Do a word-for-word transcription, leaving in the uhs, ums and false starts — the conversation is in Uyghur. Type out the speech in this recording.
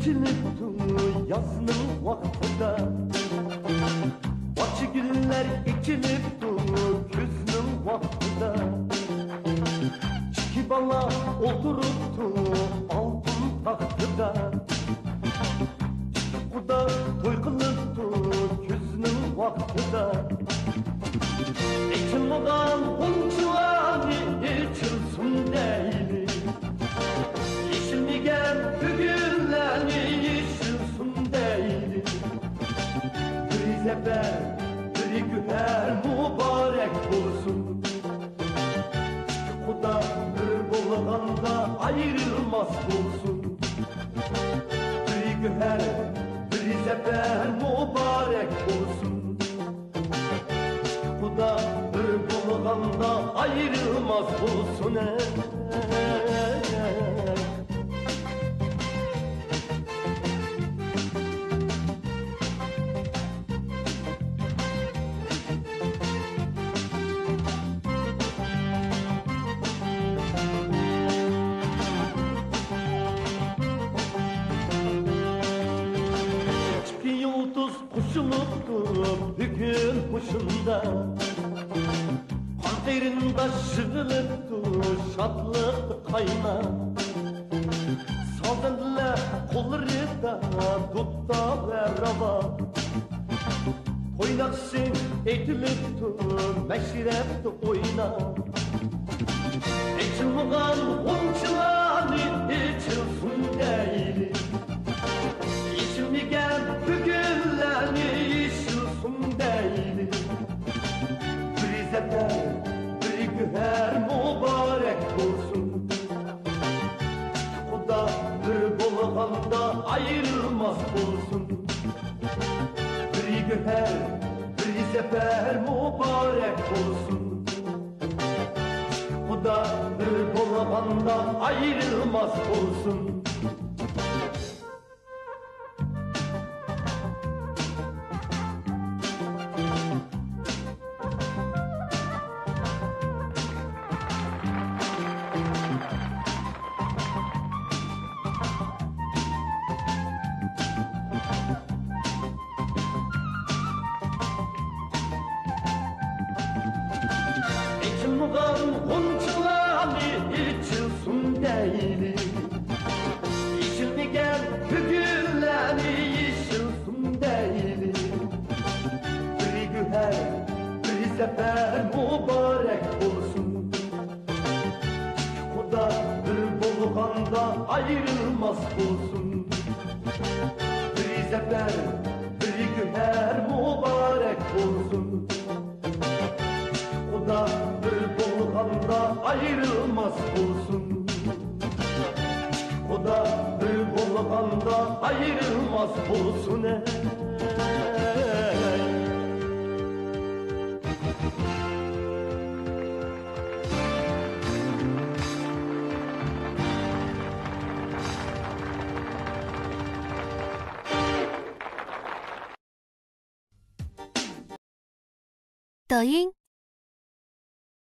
ئېچىلىپتۇ يازنىڭ ۋاقتىدا، باچا گۈللەر ئېچىلىپتۇ كۈزنىڭ ۋاقتىدا. ئىككى بالا ئولتۇرۇپتۇ ئالتۇن تاختىدا، ئىككى قۇدا توي قىلىپتۇ كۈزنىڭ ۋاقتىدا. ئېچىلمىغان غۇنچىلارنى ئېچىلسۇن دەيلى، يېشىلمىگەن بۈگۈنلەرنى يېشىلسۇن دەيلى. بىرى زەپەر، بىرى گۆھەر مۇبارەك بولسۇن. ئىككى قۇدا بىر بولغاندا ئايرىلماس بولسۇن. بىرى گۆھەر، بىرى زەپەر مۇبارەك بولسۇن. ئىككى قۇدا بىر بولغاندا ئايرىلماس بولسۇن. ئىككى يۇلتۇز قوشۇلۇپتۇ بۈگۈن مۇشۇندا، قان قېرىنداش يىغىلىپتۇ شادلىقتا قايناپ. سازەندىلەر قوللىرىدا دۇتتا ۋە راۋا، توي ناخشىسى ئېيتىلىپتۇ مەشرەپتە ئويناپ. ئېچىلمىغان غۇنچىلارنى ئېچىلسۇن دەيلى، يېشىلمىگەن بۈگۈنلەرنى يېشىلسۇن دەيلى. بىرى زەپەر، بىرى گۆھەر مۇبارەك بولسۇن. ئىككى قۇدا بىر بولغاندا ئايرىلماس بولسۇن. بىرى گۆھەر، بىرى زەپەر مۇبارەك بولسۇن. قۇدا بىر بولغاندا ئايرىلماس بولسۇن. ئېچىلمىغان غۇنچىلارنى ئېچىلسۇن دەيلى، يېشىلمىگەن بۈگۈنلەرنى يېشىلسۇن دەيلى. بىرى گۆھەر، بىرى زەپەر مۇبارەك بولسۇن. ئىككى قۇدا بىر بولغاندا ئايرىلماس بولسۇن. بىرى زەپەر، بىرى گۆھەر مۇبارەك بولسۇن. ئىككى قۇدا بىر بولغاندا ئايرىلماس بولسۇن. ئىككى قۇدا بىر بولغاندا ئايرىلماس بولسۇن.